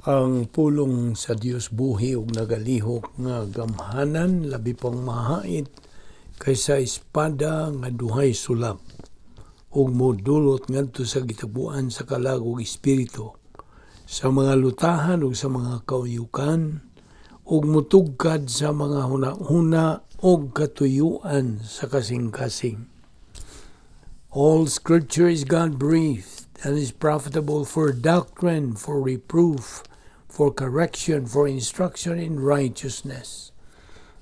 Ang pulong sa Dios buhi ug nagalihok nga gamhanan, labi pang mahait kaysa espada nga duhay sulap, ug modulot ngadto sa gitabuan sa kalag ug espiritu, sa mga lutahan ug sa mga kauyukan, ug mutugkad sa mga hunahuna ug katuyuan sa kasing-kasing. All scripture is God-breathed and is profitable for doctrine, for reproof, for correction, for instruction in righteousness,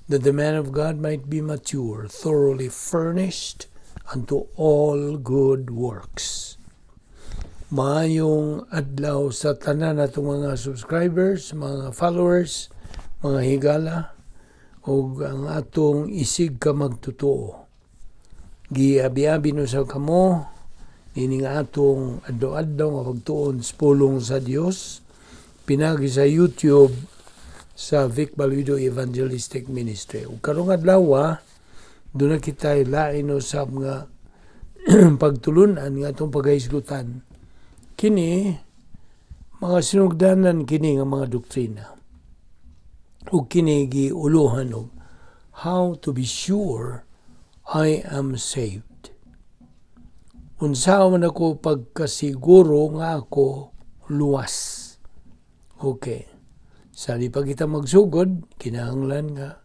that the man of God might be mature, thoroughly furnished unto all good works. Maayong adlaw sa tanan natong mga subscribers, mga followers, mga higala, ug ang atong isig ka magtotoo. Giabi-abi no sa kamo nining atong adlaw-adlaw nga pagtuon sa pulong sa Dios pinagi sa YouTube sa Vic Baluido Evangelistic Ministry. Ug karong adlaw, duna kita lain usab nga pagtulunan nga atong pagahisgutan. Kini mga sinugdanan kini nga mga doktrina. Ug kini giuluhan og "How to be sure I am saved." Unsa man ako pagkasiguro nga ako luwas? Okay. Sa di pa kita magsugod, kinahanglan nga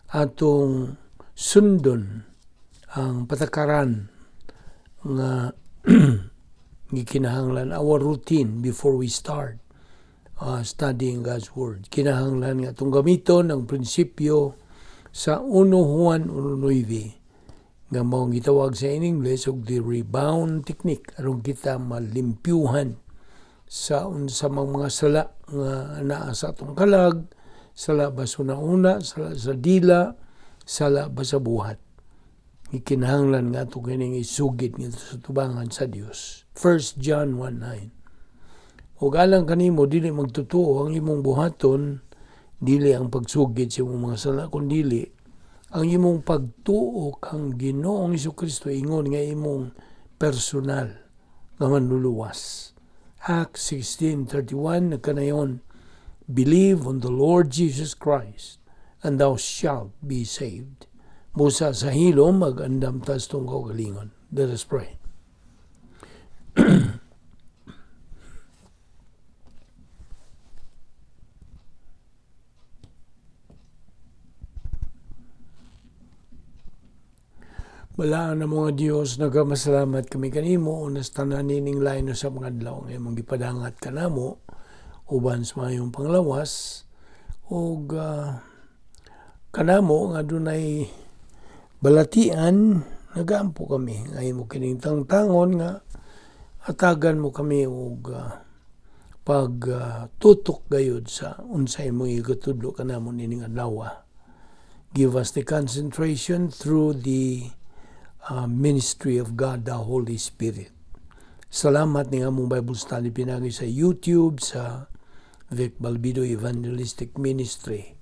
atong sundon ang patakaran nga gikinahanglan, our routine before we start studying God's Word. Kinahanglan nga atong gamiton ang prinsipyo sa 1 Juan 1:9 nga mao gitawag sa in English og the rebound technique aron kita malimpyuhan sa unsa mang mga sala nga naa sa atong kalag, sala ba sa una, sala sa dila, sala ba sa buhat. Ikinahanglan nga ato kining isugid ngadto sa tubangan sa Dios. 1 John 1:9. Ug alang kanimo dili magtotoo ang imong buhaton, dili ang pagsugid sa imong mga sala, kun dili ang imong pagtuo kang Ginoong Kristo ingon nga imong personal nga manluluwas. Acts 16:31 nagkanayon, "Believe on the Lord Jesus Christ and thou shalt be saved." Busa sa hilom, mag-andam ta sa atong kaugalingon. Let us pray. Balaan na mga Diyos, nagamasalamat kami kanimo unas tanan nining lain sa mga adlaw nga imong gipadangat kanamo uban sa mayong panglawas ug kanamo nga dunay balatian, nagaampo kami nga imo kining tangtangon nga atagan mo kami og pag tutok gayud sa unsay imong igatudlo kanamo nining adlaw. Give us the concentration through the ministry of God the Holy Spirit. Salamat ni among Bible study pinagi sa YouTube sa Vic Balbido Evangelistic Ministry.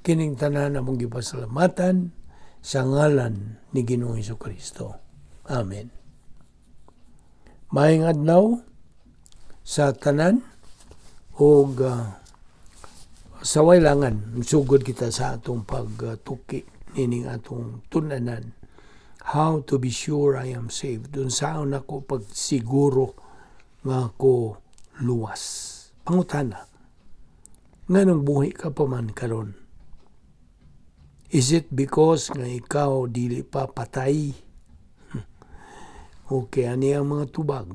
Kining tanan among gipasalamatan sa ngalan ni Ginoong Kristo. Amen. Maayong adlaw sa tanan ug sa waylangan sugod kita sa atong pagtuki nining atong tun-anan, "How to be sure I am saved." Unsaon ako pagsiguro nga ako luwas? Pangutana, nganong buhi ka pa man karon? Is it because nga ikaw dili pa patay? Okay, ani ang mga tubag?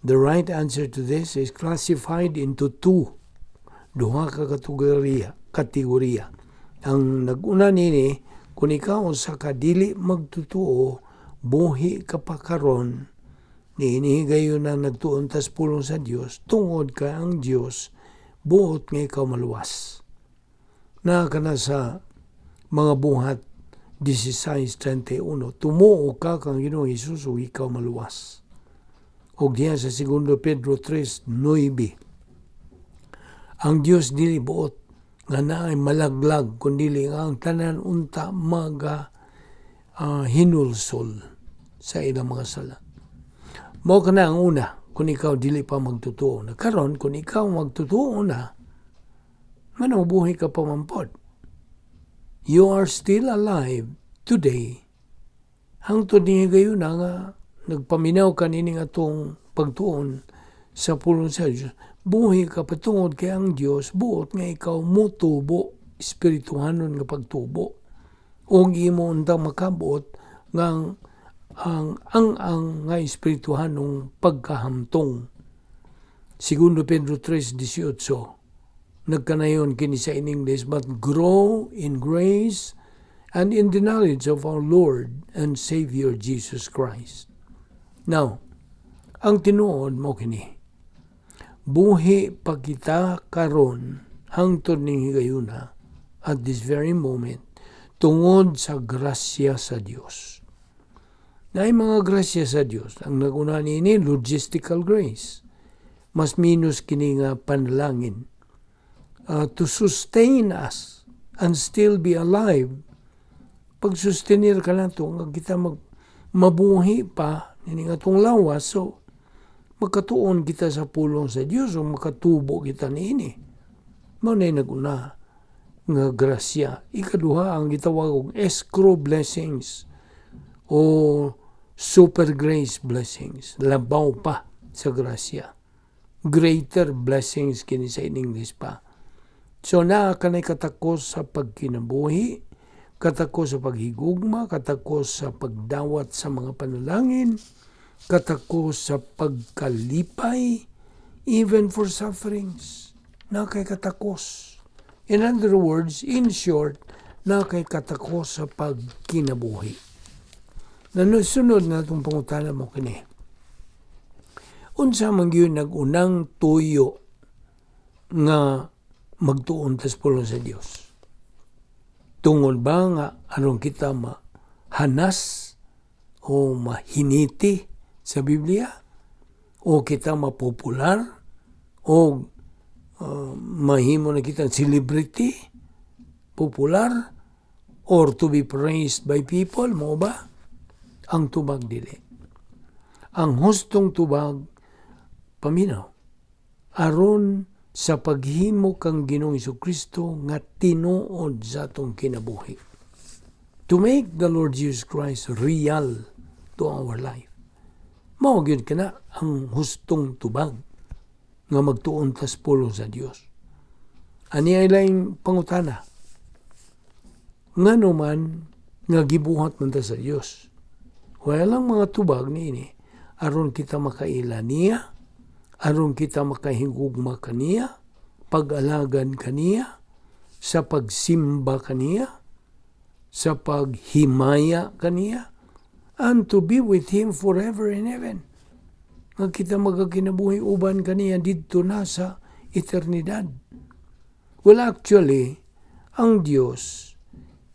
The right answer to this is classified into two. Duha ka kategorya. Kategorya. Ang nag-una nini, kung ikaw sa kadili magtutuo, buhi ka pa karon, niini higayon na nagtuon tas pulong sa Dios, tungod ka ang Dios buot nga ikaw maluwas. Na kana sa mga Buhat 16:31, tumuo ka kang Ginoong Hesus ug ikaw maluwas. Ug diha sa 2 Pedro 3:9, ang Dios dili buot nga naay malaglag, kundi nga ang tanan unta maga hinulsol sa ilang mga sala. Mao kana ang una, Kung ikaw dili pa magtutuo na karon, kung ikaw magtutuo na, ngano buhi ka pa man pod? You are still alive today. Hangtod ni gayon na nga nagpaminaw ka nini nga atong pagtuon sa pulong sa Diyos, buhi ka patungod kay ang Diyos buot nga ikaw mutubo, espirituhanon nga pagtubo. Ug imo untang makabot nga ang nga espirituhanong pagkahamtong. Segundo Pedro 3:18, nagkanayon kini sa in English, "But grow in grace and in the knowledge of our Lord and Savior Jesus Christ." Now, ang tinuod mo kini, buhi pa kita karon hangtod ning higayuna, at this very moment, tungod sa grasya sa Dios. Naay mga grasya sa Dios. Ang naguna niini, logistical grace. Mas minus kini nga panalangin. To sustain us and still be alive. Pagsustenir ka nato nga kita mabuhi pa nini nga atong lawas, so makatuon kita sa pulong sa Dios o makatubo kita niini. Mao na naguna nga grasya. Ikaduha, ang gitawag og escrow blessings o super grace blessings. Labaw pa sa grasya. Greater blessings kini sa in English pa. So naa kanay katakos sa pagkinabuhi, katakos sa paghigugma, katakos sa pagdawat sa mga panalangin, katakos sa pagkalipay, even for sufferings. Naa kay katakos. In other words, in short, naa kay katakos sa pagkinabuhi. Nanusunod na itong pangutana mo kini. Unsa man gyud nag-unang tuyo nga magtuon tas pulong sa Dios? Tungod ba nga aron kita mahanas o mahiniti sa Biblia? O kita mapopular? O mahimo na kita celebrity? Popular? Or to be praised by people? Mao ba? Ang tubag, dili. Ang hustong tubag, paminaw. Aron sa paghimo kang Ginoong Kristo nga tinuod sa atong kinabuhi. To make the Lord Jesus Christ real to our life. Mao gyud kana ang hustong tubag nga magtuon tas pulong sa Dios. Ani ay laing pangutana. Ngano man nga gibuhat man ta sa Dios? Well, ang mga tubag niini, aron kita makaila niya, aron kita makahigugma kaniya, pag-alagan kaniya, sa pagsimba kaniya, sa paghimaya kaniya, and to be with Him forever in heaven. Nga kita magakinabuhi uban kaniya didto na sa eternidad. Well, actually, ang Dios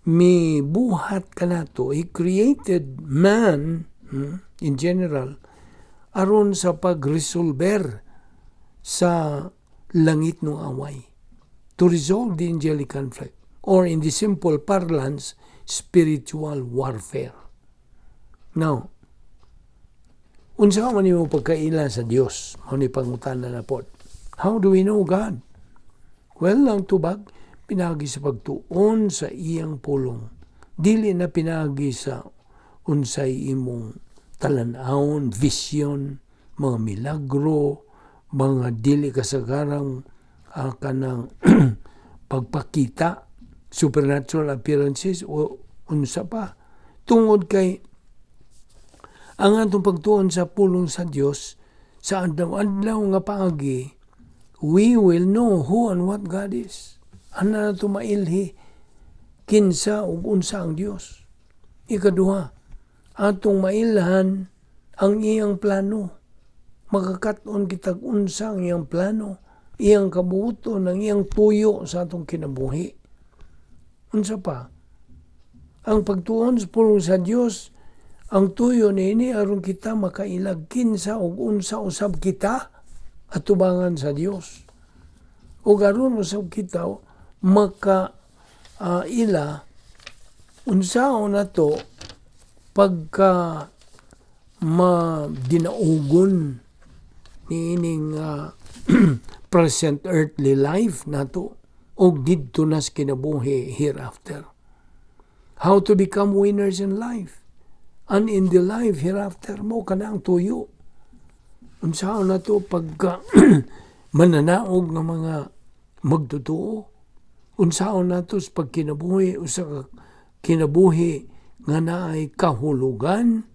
mi buhat kanato. He created man in general aron sa pagresolver sa langit ng away. To resolve the angelic conflict, or in the simple parlance, spiritual warfare. Now, unsa man nimo pagkaila sa Dios? Mao ni pangutana na pod. How do we know God? Well, ang tubag, pinaagi sa pagtuon sa iyang pulong. Dili na pinaagi sa unsay imong talan-awon, vision, mga milagro, mga dili kasagarang kanang pagpakita, supernatural appearances o unsa pa. Tungod kay ang atong pagtuon sa pulong sa Dios sa adlaw-adlaw nga paagi, we will know who and what God is. Ana nato mailhi kinsa ug unsa ang Dios. Ikaduha, atong mailhan ang iyang plano. Makakat-on kitag unsa ang iyang plano, iyang kabuoton, ang iyang tuyo sa atong kinabuhi. Unsa pa? Ang pagtuon sa pulong sa Dios, ang tuyo niini aron kita makailag kinsa ug unsa usab kita atubangan sa Dios. Ug aron usab kita maka ila unsaon nato pagka madinaugon. niining present earthly life nato og didto na sa kinabuhi hereafter. How to become winners in life and in the life hereafter, mao kana ang tuyo. Unsaon nato pagka mananaog nga mga magtotoo? Unsaon nato sa pagkinabuhi, usa ka kinabuhi nga naay kahulugan,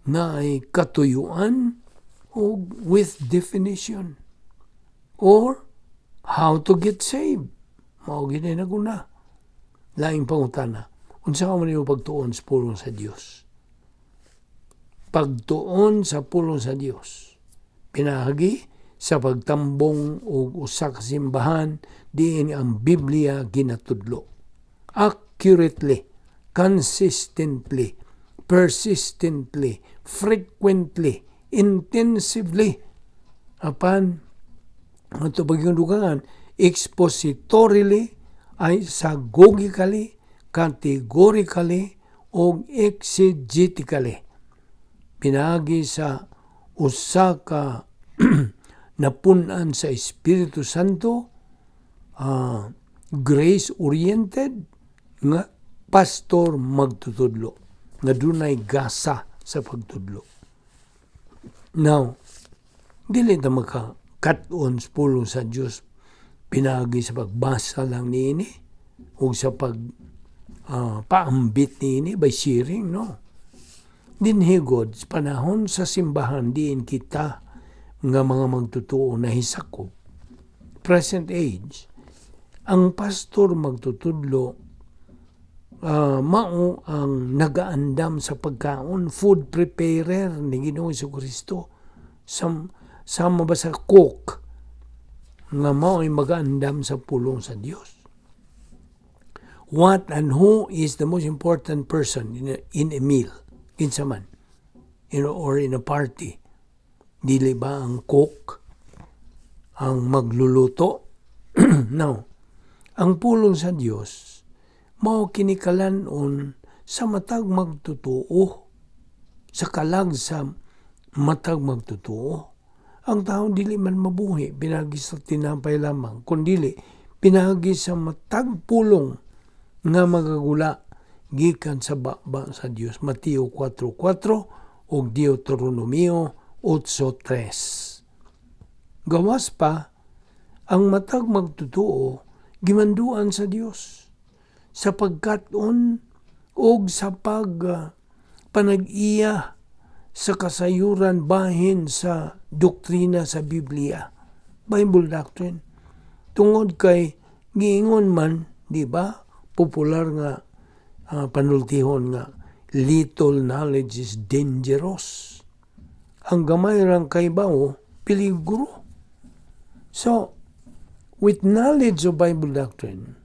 naay katuyuan o with definition? Or how to get saved? Mao gyud ay naguna. Laing pangutana: unsa man nimo pagtuon sa pulong sa Dios? Pagtuon sa pulong sa Dios pinaagi sa pagtambong og usa ka simbahan diin ang Biblia ginatudlo accurately, consistently, persistently, frequently, intensively, apan ato pagyung dugangan, expositorily, isagogically, categorically o exegetically, pinaagi sa usa ka napun-an sa Espiritu Santo, grace-oriented nga pastor magtutudlo nga dunay gasa sa pagtudlo. Now, dili ta maka-kat-on sa pulong sa Dios pinaagi sa pagbasa lang niini o sa pag paambit niini by sharing, no. Dinhi gud sa panahon sa simbahan diin kita nga mga magtotoo na hisakop, present age, ang pastor magtutudlo mao ang nagaandam sa pagkaon, food preparer ni Ginoong Kristo. Sama ba sa cook nga mao ay magaandam sa pulong sa Dios? What and who is the most important person in a meal? Kinsa man? Or in a party? Dili ba ang cook ang magluluto? Now, ang pulong sa Dios mao kinikalan-on sa matag magtotoo, sa kalag sa matag magtotoo. Ang tao dili man mabuhi pinaagi sa tinapay lamang, kundili pinaagi sa matag pulong nga magagula gikan sa baba sa Dios. Mateo 4:4 ug Deuteronomio 8:3. Gawas pa, ang matag magtotoo gimanduan sa Dios sa pagkat-on og sa pag panag-iya sa kasayuran bahin sa doktrina sa Biblia, Bible doctrine. Tungod kay giingon man, di ba, popular nga panultihon nga "Little knowledge is dangerous." Ang gamay rang kaibaw, peligro. So, with knowledge of Bible doctrine,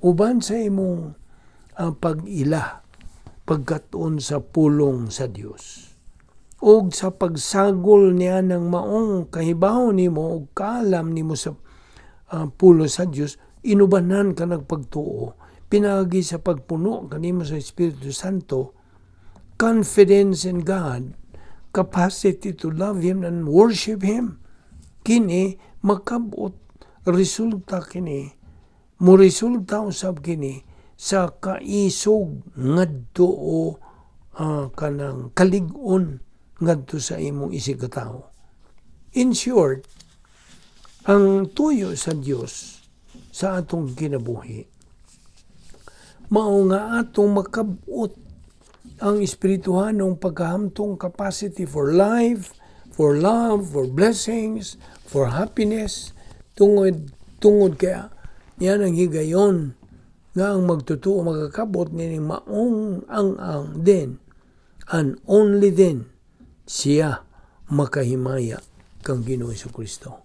uban sa imong pag-ila, pagkat-on sa pulong sa Dios, og sa pagsagol niya ng maong kahibaw nimo og kaalam nimo sa pulong sa Dios, inubanan ka nagpagtuo, pinaagi sa pagpuno kanimo sa Espiritu Santo, confidence in God, capacity to love Him and worship Him. Kini makabot resulta kini, mo resulta usab kini sa kaisog ngadto o kanang kalig-on ngadto sa imong isig katawo. In short, ang tuyo sa Dios sa atong kinabuhi mao nga atong makabot ang espirituhanong pagkahamtong, capacity for life, for love, for blessings, for happiness, tungod kaya yan ang higayon nga ang magtotoo magakabot nining maong ang then and only then siya makahimaya kang Ginoo Kristo.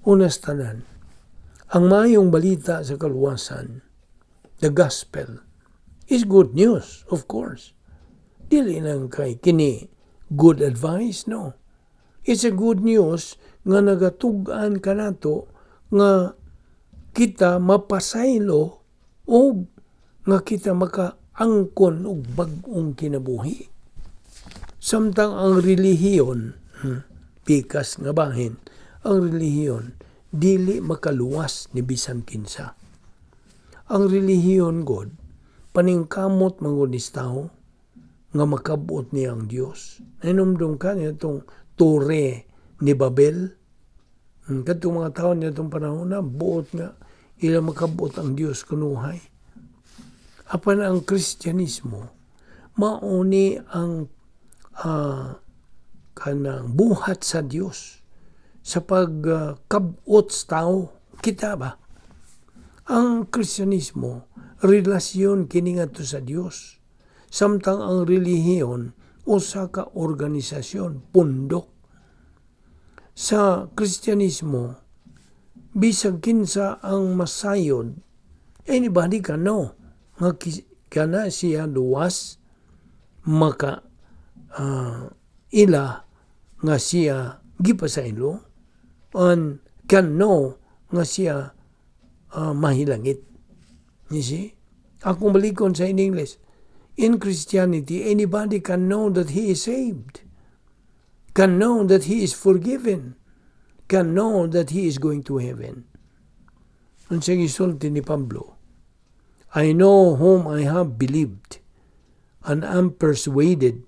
Unas tanan, ang maayong balita sa kaluwasan, the gospel, is good news, of course. Dili lang kay kini good advice, no. It's a good news nga nagatug-an kanato nga kita mapasaylo o nga kita makaangkon og bag-ong kinabuhi. Samtang ang relihiyon, Pikas nga bahin, ang relihiyon dili makaluwas ni bisan kinsa. Ang relihiyon god, paningkamot man gud ni tao nga makabot niya ang Dios. Nahinumdum ka niya itong Tore ni Babel? Kadtong mga tao niya itong panahon na buot nga ila makabot ang Dios kunuhay. Apan ang Kristyanismo, mauni ang kanang buhat sa Dios sa pagkabot sa tao. Kita ba? Ang Kristyanismo, relasyon kini ngadto sa Dios. Samtang ang relihiyon, usa ka organisasyon, pundok. Sa Kristyanismo, bisag kinsa ang masayod, anybody can know nga kana siya luwas, maka ila nga siya gipasaylo and can know nga siya mahilangit. You see? Akong balikon sa in English. In Christianity, anybody can know that he is saved, can know that he is forgiven, can know that he is going to heaven. Unsay gisulti ni Pablo? "I know whom I have believed, and am persuaded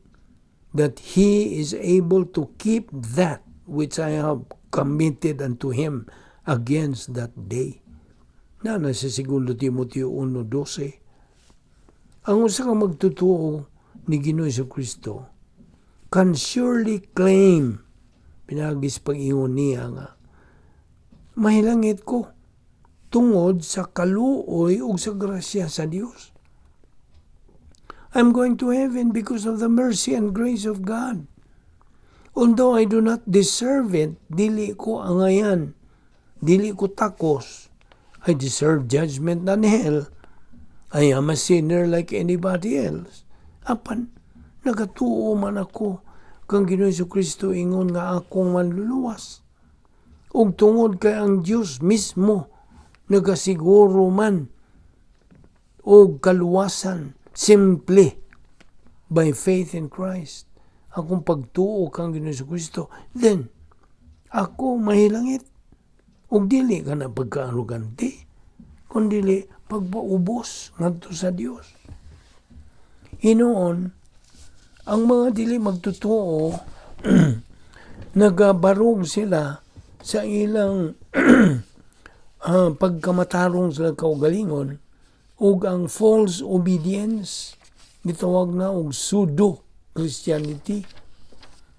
that he is able to keep that which I have committed unto him against that day." Na nasa 2 Timoteo 1:12. Ang usa ka magtutuo ni Ginoo Kristo can surely claim pinaagi sa pag-ingon niya nga mahilangit ko tungod sa kaluoy ug sa grasya sa Dios. I'm going to heaven because of the mercy and grace of God. Although I do not deserve it, dili ko angayan, dili ko takos. I deserve judgment and hell. I am a sinner like anybody else. Apan, nagatuo man ako kang Ginoo Kristo ingon nga akong manluluwas. Ug tungod kay ang Dios mismo nagasiguro man og kaluwasan simply by faith in Christ. Akong pagtuo kang Ginoo Kristo, then ako mahilangit. Ug dili ka na pagkaarogante, kundi pagpaubos ngadto sa Dios. Hinuon, ang mga dili magtotoo, nagabarog sila sa ilang pagkamatarong sa kaugalingon ug ang false obedience, gitawag na og pseudo Christianity.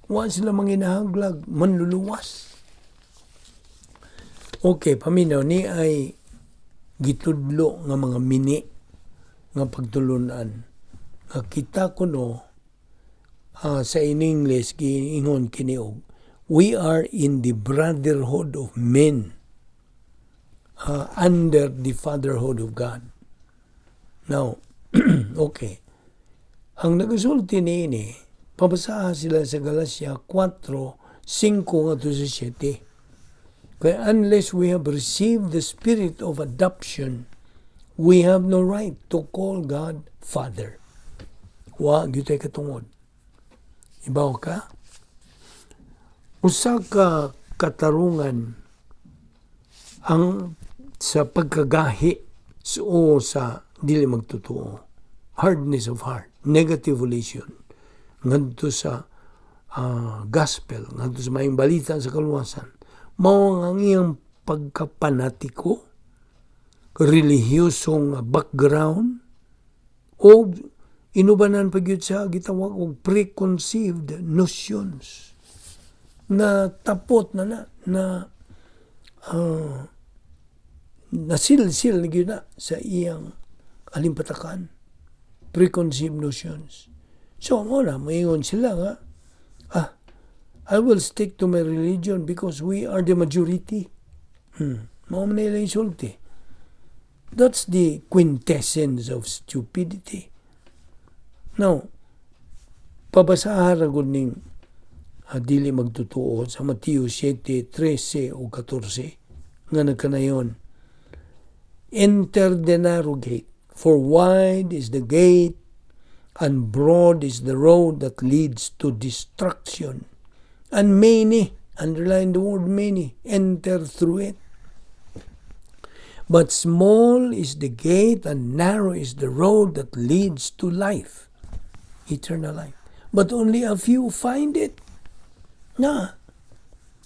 Wa sila manginahanglag manluluwas. Okay, paminaw ni ay gitudlo nga mga mini nga pagtulunan nga kita kuno, sa in English giingon kini og we are in the brotherhood of men under the fatherhood of God. Now, okay. Ang nagasulti niini, pabasaha sila sa Galatia 4, 5 ngadto sa 7. Kaya unless we have received the spirit of adoption, we have no right to call God Father. Wa gyud katungod. Ibaw ka? Usa ka katarungan ang sa pagkagahi o sa dili magtotoo. Hardness of heart, negative volition ngadto sa gospel, ngadto sa maayong balita sa kaluwasan. Mao ang iyang pagkapanatiko, relihiyosong background, o inubanan pa gyud sa gitawag og preconceived notions na tapot na na na nasilsil na gyud na sa iyang alimpatakan, preconceived notions. So mo na moingon sila nga, "Ah, I will stick to my religion because we are the majority." Mao man nila insulti. That's the quintessence of stupidity. Now, pabasahan ra gud ning dili magtotoo sa Mateo 7:13 o 14 nga nagkanayon. "Enter the narrow gate, for wide is the gate and broad is the road that leads to destruction, and many Underline the word "many," enter through it. But small is the gate and narrow is the road that leads to life, eternal life. But only a few find it. Na,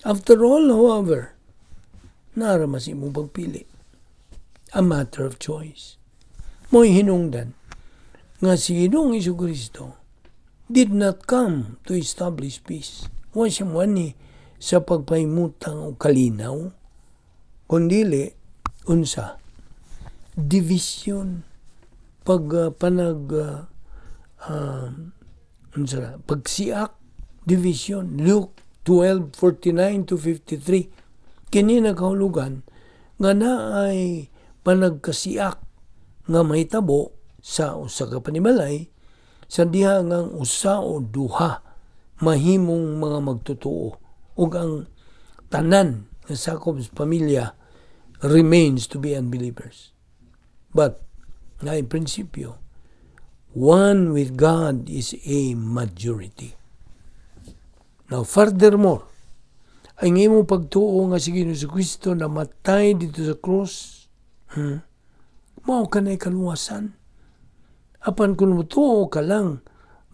after all, however, naa ra man sa imong pagpili. A matter of choice. Mo'y hinungdan nga si Ginoong Kristo did not come to establish peace. Wa siya moanhi sa pagpahimutang og kalinaw, kundili unsa? Division, pag panag unsa na, pagsiak, division. Luke 12:49 to 53. Kini nakahulugan nga naay panagkasiak nga mahitabo sa usa ka panimalay sa diha nga ang usa o duha mahimong mga magtotoo ug ang tanan nga sakop sa pamilya remains to be unbelievers. But naay prinsipyo, one with God is a majority. Now, furthermore, ang imong pagtuo nga si Ginoong Kristo namatay didto sa cross, mao kanay kaluwasan. Apan kung mutuo ka lang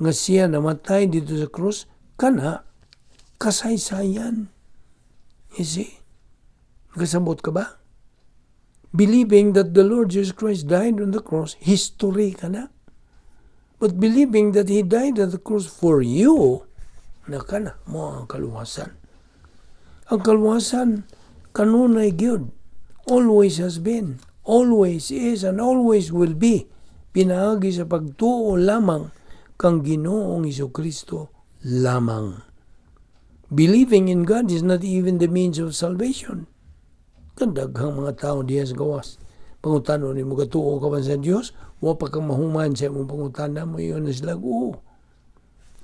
nga siya namatay didto sa cross, kana kasaysayan. You see? Kasabot ka ba? Believing that the Lord Jesus Christ died on the cross, history kana. But believing that He died on the cross for you, na kana mao ang kaluwasan. Ang kaluwasan kanunay gyud, always has been, always is, and always will be pinaagi sa pagtuo lamang kang Ginoong Kristo lamang. Believing in God is not even the means of salvation. Kadaghang mga tao diya sa gawas. Pangutano nimo, "Gatuo ka ba sa Dios?" Wa pa kang mahuman sa imong pangutana mo ingon na sila, "Oo."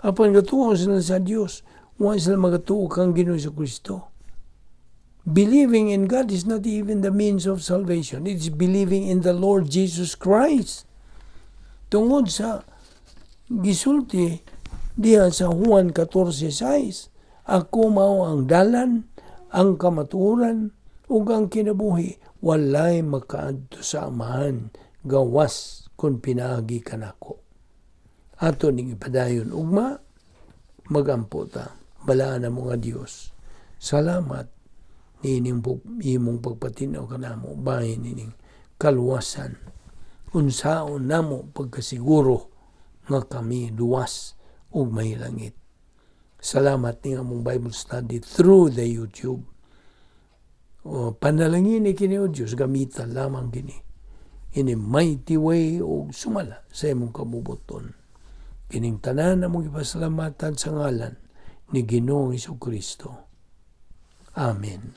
Apan gatuo sila sa Dios, wa sila magatuo kang Ginoong Kristo. Believing in God is not even the means of salvation. It's believing in the Lord Jesus Christ. Tungod sa gisulti diha sa Juan 14:6, "Ako mao ang dalan, ang kamatuoran, ug ang kinabuhi. Walay makaadto sa Amahan gawas kung pinaagi kanako." Ato ning ipadayon ugma, magampo ta. Balaan na mga Dios. Salamat niining imong pagpatinaw kanamo bahin ining kaluwasan. Unsaon namo pagkasiguro nga kami luwas ug mahilangit? Salamat ning among Bible study through the YouTube. O, panalangin ni kini o Diyos, gamitan lamang kini in a mighty way o sumala sa imong kabubuton. Kining tanan among ipasalamatan sa ngalan ni Ginoong Kristo. Amen.